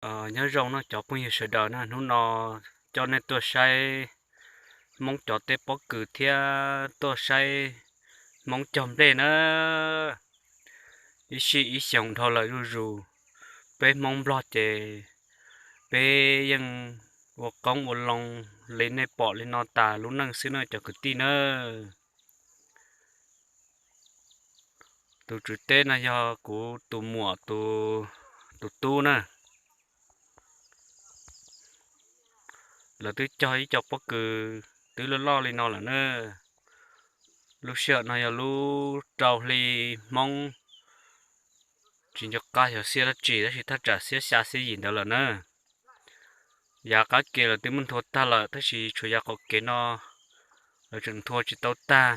Nyob zoo no cov phooj ywg sawv daws na, hnub no coj nej tuaj saib Hmoob cov teb pob kws thiab tuaj saib Hmoob cog nplej na. Ib sij ib xyoos dhau lawm zuj zus, peb Hmoob Nplog ces peb yeej ua qoob ua loo li nej pom li no tas lub neej xwb na cov kwv tij na. Tus tswv teb no yog kuv tus muam tus tub na. Lawv twb cog ib co pob kws twb loj loj li no lawm na. Lub sij hawm no yog lub rau hli Hmoob, tsis nco qab xyov xiab dab tsi tab sis thaj tsam xiab xya xiab yim ntawd lawm na. Yav qab ke lawv twb muab nthua tag lawm tab sis tshuav yav qaum kev no lawv tseem nthua tsis tau tag.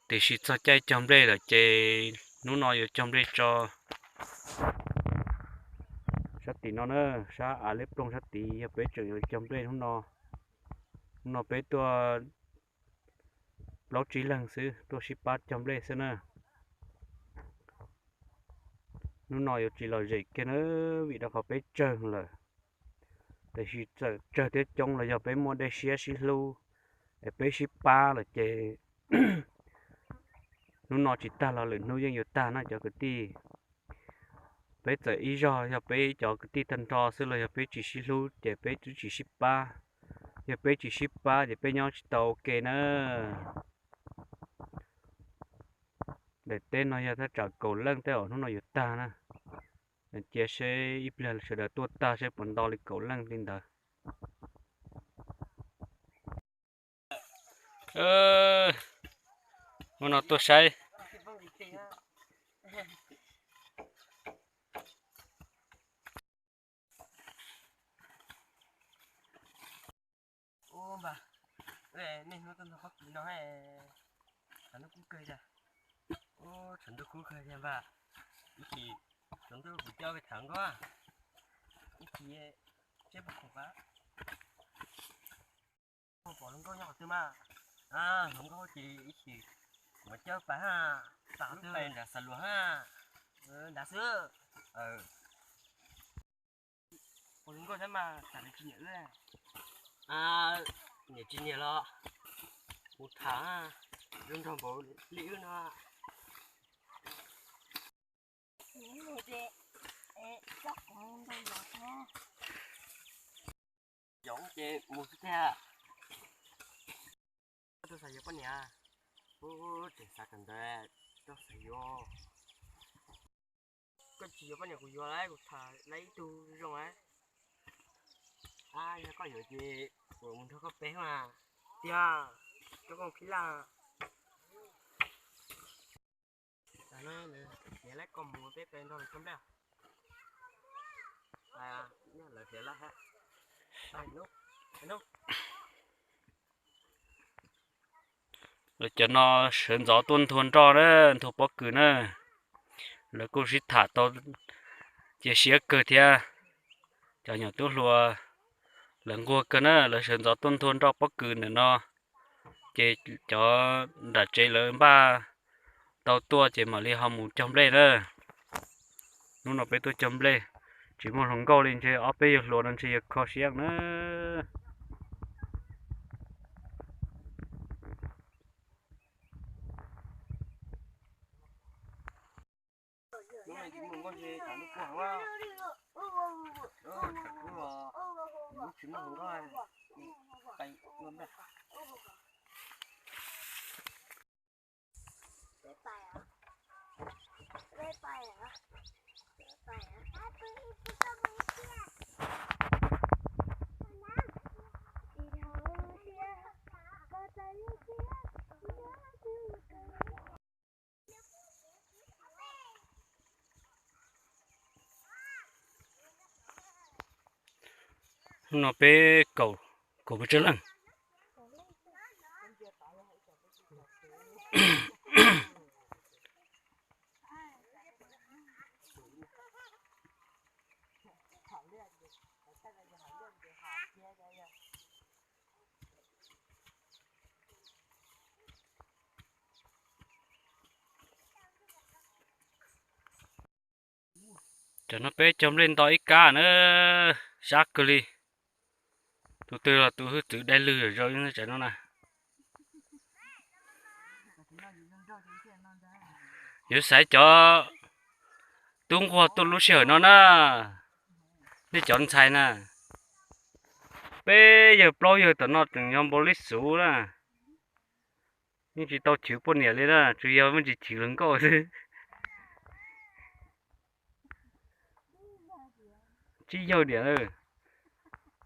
Tiam sis txog caij cog nplej lawm ces hnub no yuav cog nplej tso. Sab tim no na, sab av liab ploog sab tid yog peb tseem yuav cog nplej hnub no. Hnub no peb tuaj plaub tsib leeg xwb tuaj sib pab cog nplej xwb na. Hnub no yuav tsis lom zem kiag na, vim rau qhov peb tsawg lawm. Tiam sis txawm tsawg thiab coob los yog peb muaj dej siab sib hlub es peb sib pab lawm ces hnub no tsis tag los lwm hnub yeej yuav tag na cov kwv tij. Peb txawm ib zog yog peb cov kwv tij tag nrho xwb los yog peb tsis sib hlub ces peb twb tsis sib pab. Yog peb tsis sib pab ces peb nyob tsis tau ua ke na. Daim teb no yog thaj tsam kaum leej tej zaum hnub no yuav tag na. Cia seb ib pliag sawv daws tuaj tag seb puas nto li kaum leej li ntawd. Hnub no tuaj saib. Ua npawg, nej hnub tuaj ntog pob kws no, tshav ntuj kub kawg thiab. Tshav ntuj kub kawg thiab npawg. Ib chim tsaus ntuj kuv coj peb tham nkauj, ib chim seb puas khoom. Pom hluas nkauj nyob qhov twg mas? Hluas nkauj ces ib chim kuv coj pais ha, pais nram Xav Luas ha, nrad xwb. Pom hluas nkauj thiab mas tham tsis nyiam wb. Nyiam tsis nyiam los mus tham, zoo nraug npaum li wb no. Yoov ces mus xwb tiag. Koj tsis xav yuav poj niam? Kuv tseem xav kawm ntawv, koj xav yuav? Koj tsis yuav poj niam kuv yuav lauj, kuv tham lawm ib tug zoo lauj. Yog koj yuav ces kuv mus nrog koj peb mas. Tiag, rau koj khib laj. Tiav lawm koj mus peb peb nrog lawv cog nplej. Lawv tiav lawm. Lawv cov no sawv ntxov tuaj nthua nroj na, nthua pob kws na. Lawv kuj sib tham tau cia siab kawg thiab. Cov nyuam tub hluas lawv nquag kawg na, lawv sawv ntxov tuaj nthua nroj pob kws ntawm no. Ces cov nram tsev lawv npaj tau tuaj ces mam li ho mus cog nplej na. Hnub no peb tuaj cog nplej, tsis muaj hluas nkauj li ntshe ob peb yawg hluas no ntshe yuav kho siab na. Hnub no peb kaum, kaum pes tsawg leej. Tam no peb cog nplej nto ib kab na, sab kawg li. Tus twg los tus hwj txwv dai lwg zom zaws li no na. Yuav xaiv cov tub nquag tuaj lub sij hawm no na, nej cov ntxhais na. Peb yawg plaub yawg tom no tseem yog npau li xuv na. Yeej tsis tau chwv poj niam li na, tsuas yog me ntsis chwv hluas nkauj xwb. Tsib yawg diam,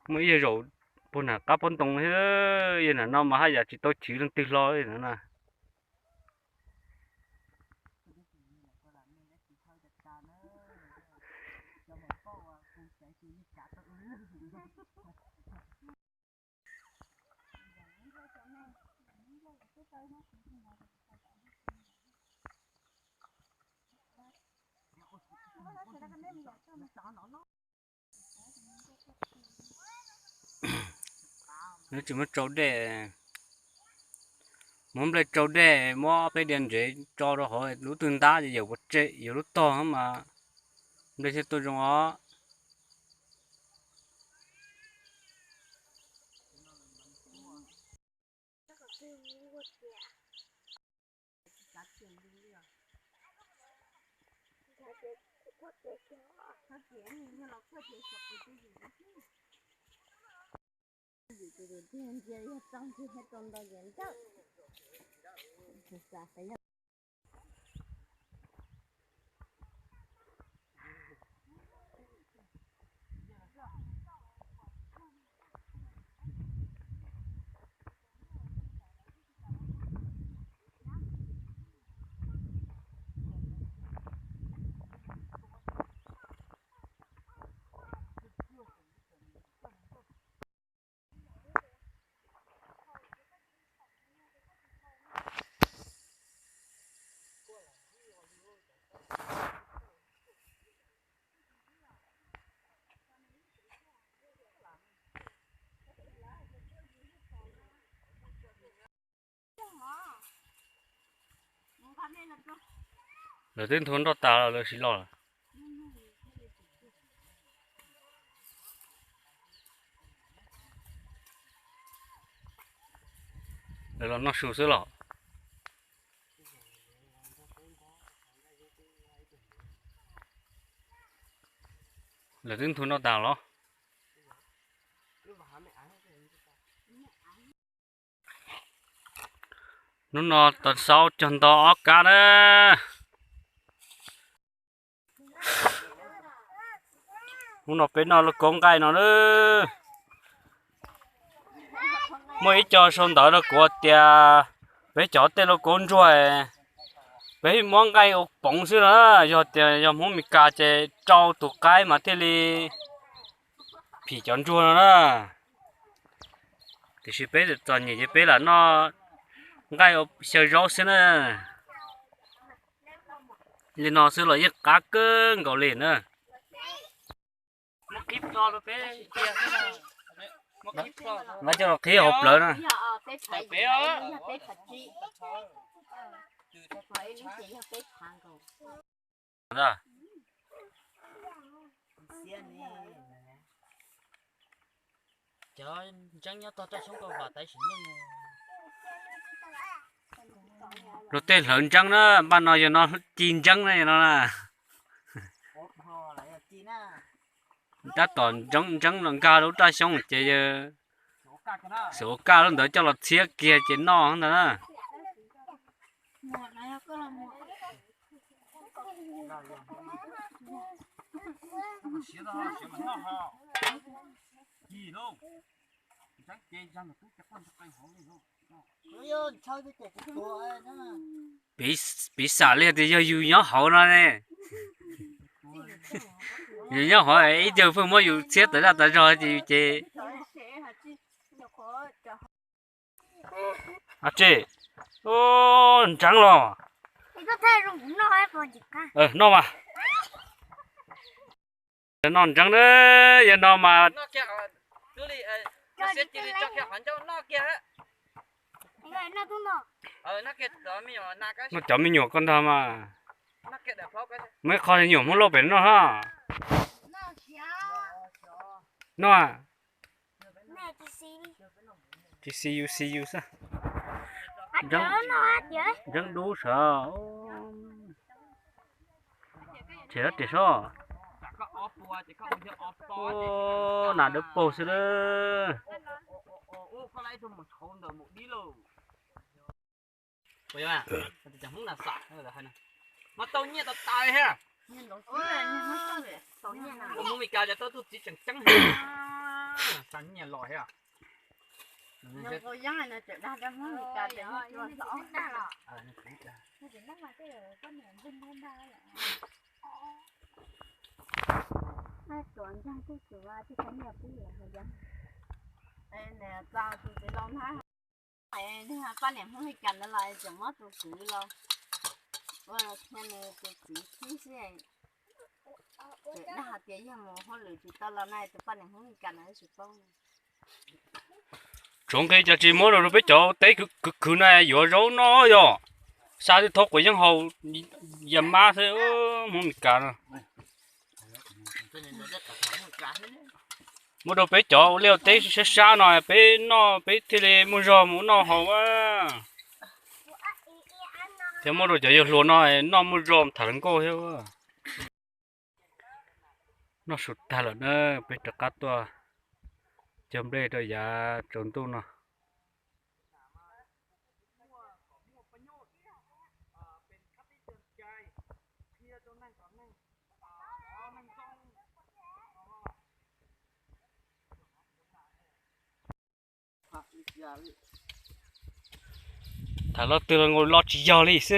muaj ib yawg zaum puag nram qab pob ntoo thiab, yawg nram no mas haj yam tsis tau chwv leej twg hlo li na. Nws tsis muab tsau dej, muab nplej tsau dej, muab peb diav ntsev tso rau hauv lub twg ntab ces yawm puas tsem yawm lub tog mas nplej thiaj tuaj zoo os. Lawv twb nthuav nroj tas los lawv tsis los lawm. Lawv los noj su xwb los. Lawv twb nthuav nroj tas los. Hnub no tau xaub cog nto ob kab na. Hnub no peb noj lauj kaub nqaij no na. Muaj ib co sau ntawv rau kuv tias peb cov tej lauj kaub ntsuag, peb muab nqaij ua poov xwb no, yog tias yog Hmoob Mes Kas ces rau tus qaib mas thiaj li phim cov ntsuag no na. Tiam sis peb txom nyem ces peb lam noj nqaij ua xyaw zaub xwb na. Li no xwb los yeej qab kawg nkaus li na. Muab coj los qhib hauv plawv na. Luag tej hlawv ntseeb na, npaj no yog no ci ntseeb na yog no na. Tab tom ntseeb ntseeb los nkag lub raj xyoob ces yawg xav ua kaj lub ntawd coj los txhiab kiag ces noj ntag na. Piv xam li tias yog yus nyob hauv no ne. Yus nyob hauv ib tug pheej muab yus txhiab tas zaj tas zog ces yus ces. Tsis, ntseev los. Noj mas. Noj ntseev na, yog no mas. Noj cov me nyuam koj ntag mas. Muaj ib qho nyuam Hmoob Lauj pem noj hab. No, tsis see you, see you xwb. Ntseeb dub sav. Tshem dab tsi sob. Nas dawb paug xwb lawm. Mas tau nyiaj tas tas thiab. Mus Meskas cov tau tus txiv tseem ceeb heev, xa nyiaj los thiab. Poj niam Hmoob Mes Kas ntawd los tseem muab tus kwv los ua thiab nws tus txiv xwb xwb. Ces nws hais tias yog mus hauj lwm tsis tau los na tus poj niam Hmoob Mes Kas no tsis paub. Tsoov nqi cas tsis muab rau peb cov teb kwv kwv na yuav zaub noj yom. Xa twb thoob quav yeeb haus yam mab xwb Hmoob Mes Kas no. Muab rau peb cov ua liaj ua teb sab sab no peb noj peb thiaj li muaj zog mus noj haus a. Thiab muab rau cov yawg hluas no noj muaj zog tham hluas nkauj thiab. Noj su tag lawm na, peb rov qab tuaj cog nplej rau yav tsaus ntuj no. Tham lo twg los nkaus lo tsis yog li xwb.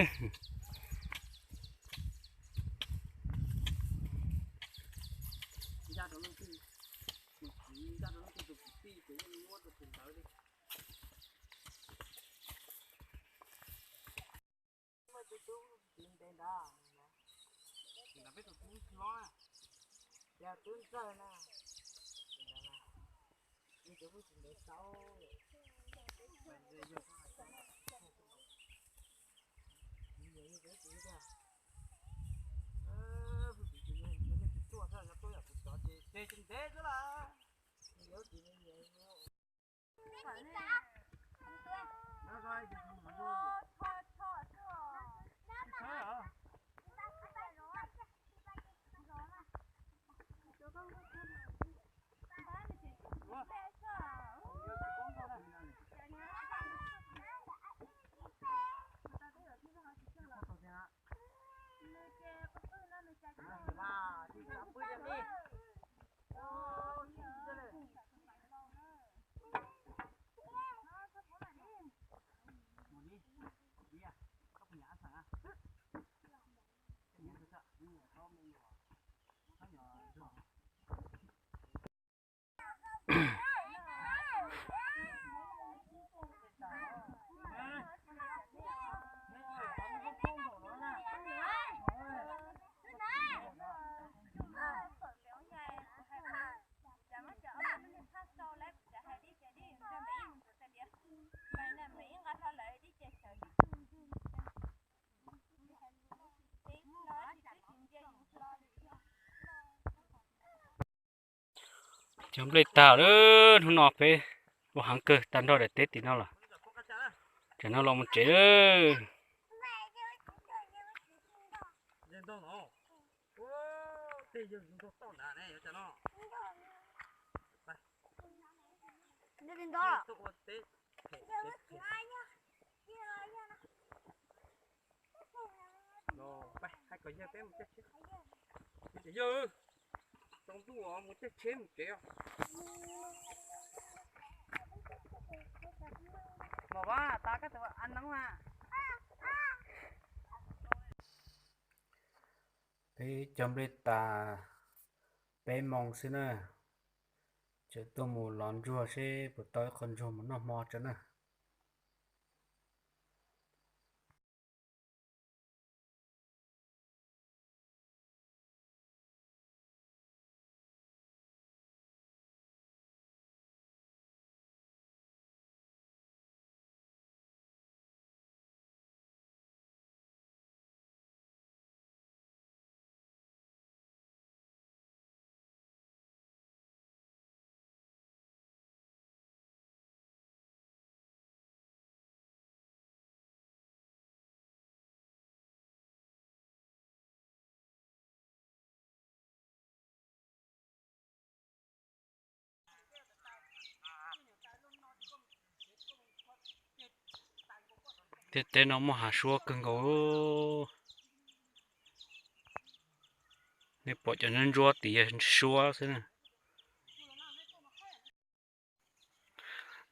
Cov nplej tag lawm, hnub no peb ua heev kawg tag nrho daim teb tim no lawm. Tsam no los mus tsev lawm. Yawg, tsaus ntuj mus caij tsheb mus tsev. Mos Vas, tas koj tus a neeb na. Peb cog nplej tas peb moos xwb na, tseem tuaj mus lov ntsuag seb puas tau ib qho ntsuag mus noj hmo tso na. Tej teb no muaj hav suab kawg nkaus. Nej pom cov ntsuab ntsuab tid yog suab xwb na.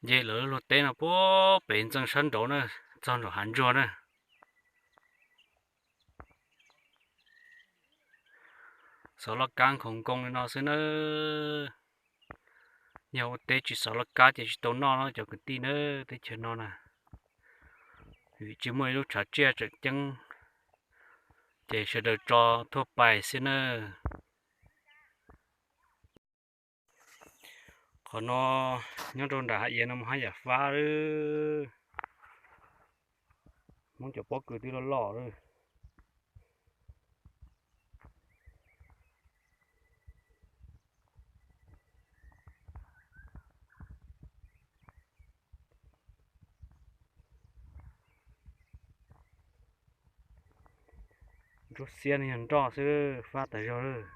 Nce lawv lub luag teb no puag pem ntxeev sab nraud na, txog nram hav ntsuag na. Xov laj kab khoov nkoos li no xwb na. Yog ua teb tsis xov laj kab ces tsis tau noj no cov kwv tij na, teb chaws no na. Vim tsis muaj ib lub tshav tsiaj tseem ceeb, ces sawv daws tso thuaj pais xwb na. Qhov no nyob rau nram hav iav no mas haj yam fab lawm. Hmoob cov pob kws twb loj loj lawm. Ntsuab xiab no yog nroj xwb, fab tas zog lawm.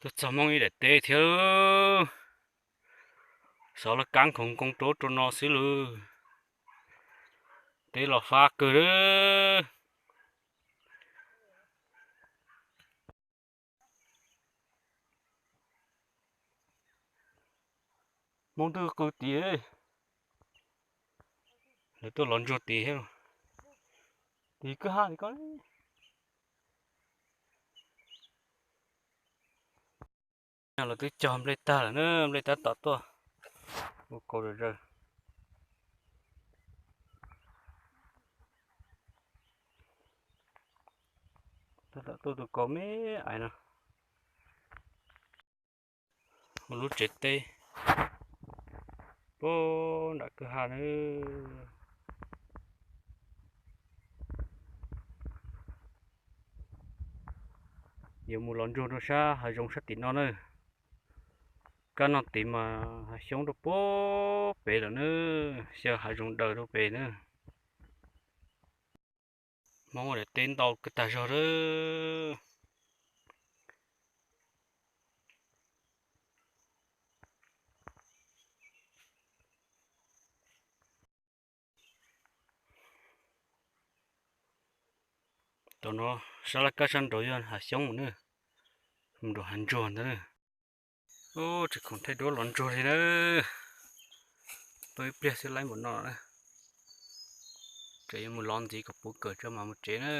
Tuaj txog Hmoob ib daim teb thiab. Xov laj kab khoov nkoos rau rau no xwb lawm. Teb los fab kawg lawm. Hmoob twb qw tid, lawv tuaj lov ntsuag tid thiab. Tid kwj ha li ko. Lawv twb cog nplej tag lawm na, nplej tab tom tuaj ua kaus zom zaws. Tab tom tuaj tus kaus me aiv no. Ua lub tsev teb puag nram kwj ha na. Yuav mus lov ntsuag rau sab hav zoov sab tim no na. Kab no tid mas hav xyoob rau puag pem lawm na, xyaw hav zoov daws rau pem na. Hmoob ua daim teb ntau kawg tag zog lawm. Tam no sab laj kab sab nraud yog hav xyoob na, mus rau hav ntsuag ntag na. Ub, tsis khoom thaij duab lov ntsuag li na. Tuaj ib pliag xwb laib npaum no na. Tseem yuav mus lov ntxiv kom puv kawm tso mam mus tsev na.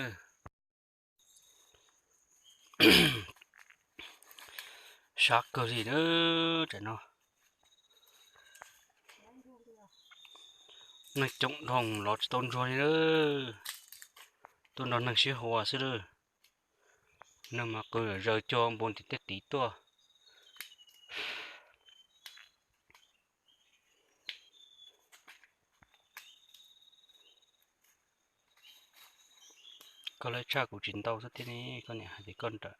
Sab kawg li na, tam no neeg coom dhau lov tsis tau ntsuag li na. Tuaj nrog neeg sib hua xwb lawm. Neeg mas qw zaws cog npua ntiv tej tid tuaj. Koj laib tshaj kuv tsis ntau xwb thiab ne, koj niam hais tias koj nrawm.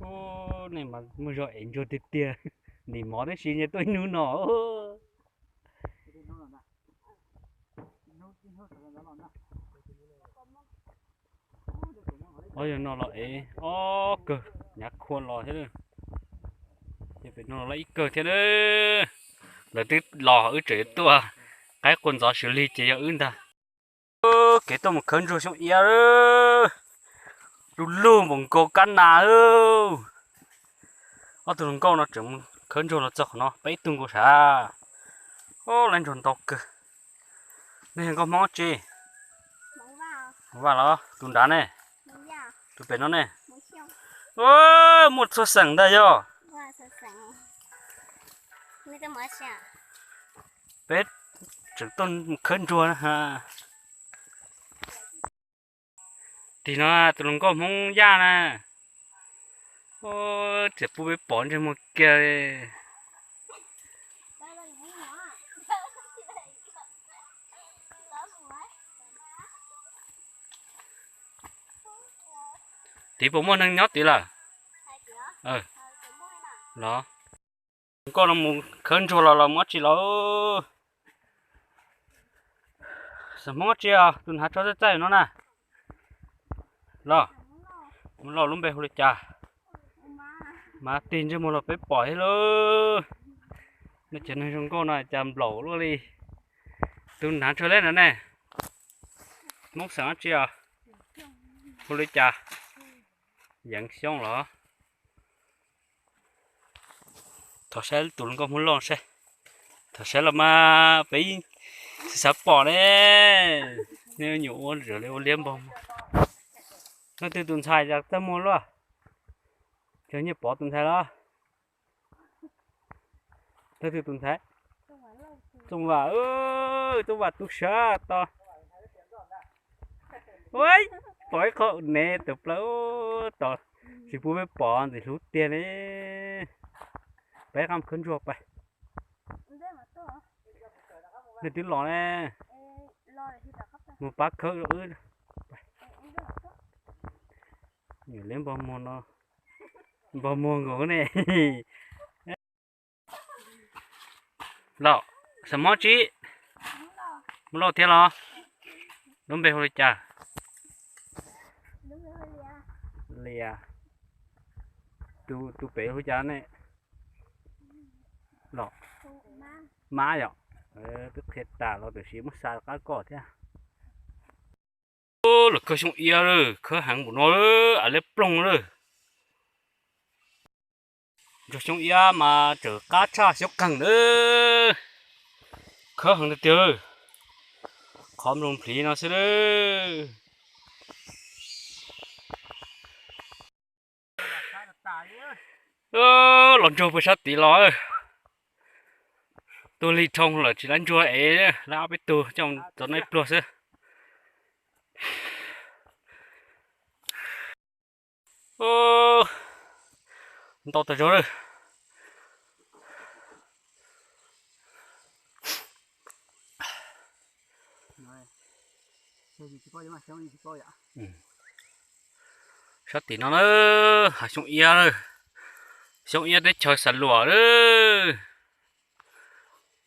Ub, nej mas muaj zog ev ntsuag tiag tiag, ntim mov tib si nyias tuaj ib hnub no. Ob, yog no los ev ob kawg, nyav khua los thiab. Ces pem no los ib kawg thiab na. Lawv twb los wb tseem tuaj qaib qua ntxov xws li ces yog wb ntag. Kev tuaj mus khawb ntsuag xyoo iab, lug lug npaum nkaus kab nas. Ob tug hluas nkauj no tseem mus khawb ntsuag los txog qhov no peb ib tug nkaus sav. Laib ntsuag ntau kawg. Nej yog nkauj Hmoob tsi? Vaj los tus nrad ne? Tus pem no ne? Muaj txhua xeem ntag yog. Peb Tseem tuaj khawb ntsuag na. Tim no tus hluas nkauj Hmoob Yaj na. Tseem pub peb pom ntsej muag kiag li. Tid puas muaj neeg nyob tid lawm? Los, nkauj no mus khawb ntsuag los los mus dab tsi los? Xeem Hmoob dab tsi os, tus hnav tsho txaij txaij no na? Los, mus los lub npe hu li cas? Mas tig ntsej muag los peb pom thiab lauj. Nej cov neeg zoo nkauj no cas nplaum luaj li. Tus hnav tsho leb no ne, Hmoob xeem dab tsi os? Hu li cas? Yeev Xyooj los? Thov saib tus hluas nkauj Hmoob Lauj saib. Thov saib los mas peb xav xav pom ne. Nej nyuam ua zam li ua liab npog. Leej twg tus ntxhais cas txaj muag luaj? Cov Nyiaj Pov tus ntxhais los? Leej twg tus ntxhais? Txooj Vam, Txooj Vam tu siab to. Ua, pom ib qho nev tawm plaws tos, tsis pub peb pom ntxim hlub tiag li. Peb qab mus khawb ntsuag pais. Nej twb los ne, mus pab khawb wb. Liab npog muag no, npog muag nkaus ne. Los, xeem Hmoob tsi? Hmoob Lauj thiab los? Lub npe hu li cas? Lias. Tus pem hu cas ne? Los, Mab yom. Twb qhia tas los tiam sis muab xa qab koj thiab. Los khawb xyoob iab lawm, khawb heev npaum no, av liab ploog lawm. Ntsuag xyoob iab mas tseem qab tshaj xyoob qeeg na. Khawb heev tiag tiag, qhov nploos nplhiv no xwb. Los ntsuag puag sab tid los, tuag lig dhau lawm tsis lab ntsuag es lab ob peb tug coj txov no ib pluag xwb. Ntau tas zog lawm. Sab tim no na, hav xyoob iab lawm, xyoob iab teb chaws Xam Luam lawm.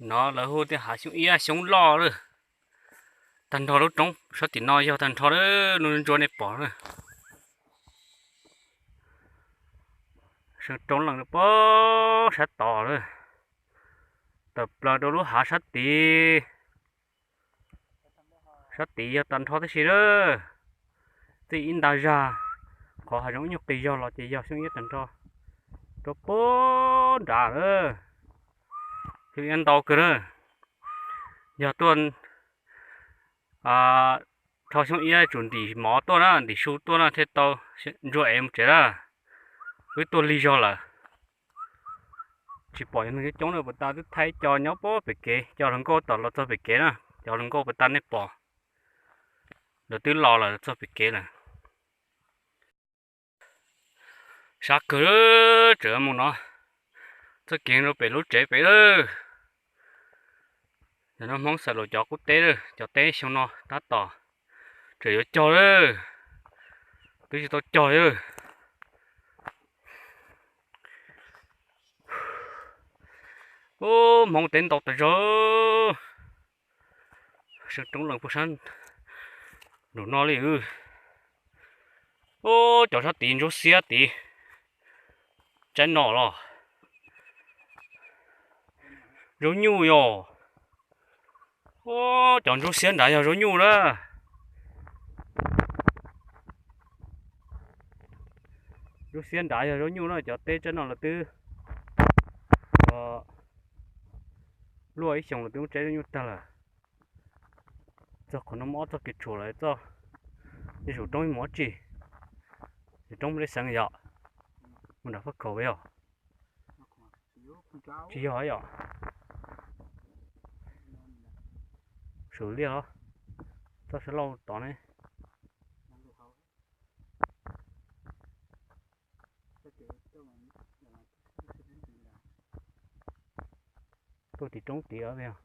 No lawv hu tias hav xyoob iab xyoob loj lawm. Tag nrho lub roob sab tim no yog tag nrho lub ntsuab nej pom na. Seem roob lees pab sab tod lawm, tawm plaws rau lub hav sab tid. Sab tid yog tag nrho tib si lawm. Txij ib nta zag qhov hav zoov ib nyuag qis zog los ces yog xyoob iab tag nrho rau pab nrad lawm. Xyoob iab ntau kawg na. Yog tuaj rho xyoob iab tsum ntim mov tuaj na, ntim su tuaj na thiaj tau ntsuag ev mus tsev na. Wb tuaj lig zog lawm, tsis pom cov neeg coob coob na, puas tas twb thaij co nyob pem kev, cov hluas nkauj tom los txog pem kev na, cov hluas nkauj puas tas nej pom, lawv twb los lawm txog pem kev lawm. Sab kawg, tseem mus no, txoj kev rau pem lub tsev pem lawm. Yog no Hmoob Xam Luam cov qub teb, cov teb xyoo no tab tom tseem yuav cog lawm, twb tsis tau cog li. Ub, Hmoob teb ntau tas zog, seem roob lees puag sab nraum no li. Ub, cov sab tid ntsuab xiab tid, tsaib no los. Zaub nyuj yog. Ub, cov ntsuab xiab nrad yog zaub nyuj na. Ntsuab xiab nrad yog zaub nyuj na, cov teb tsaib no lawv twb luaj ib xyoos lawv twb muab tsaib zaub nyuj tag lawm. Txog qhov no muaj ob txoj kev tshuam lawm, txoj, ces zaum roob mus dab tsi? Zaum roob mus dej xeev yom? Mus nram Fab Khaum yog? Tsis yog yom? Tshwm liaj os, txoj sawv lauj tod ne. Tuaj tim roob tid os.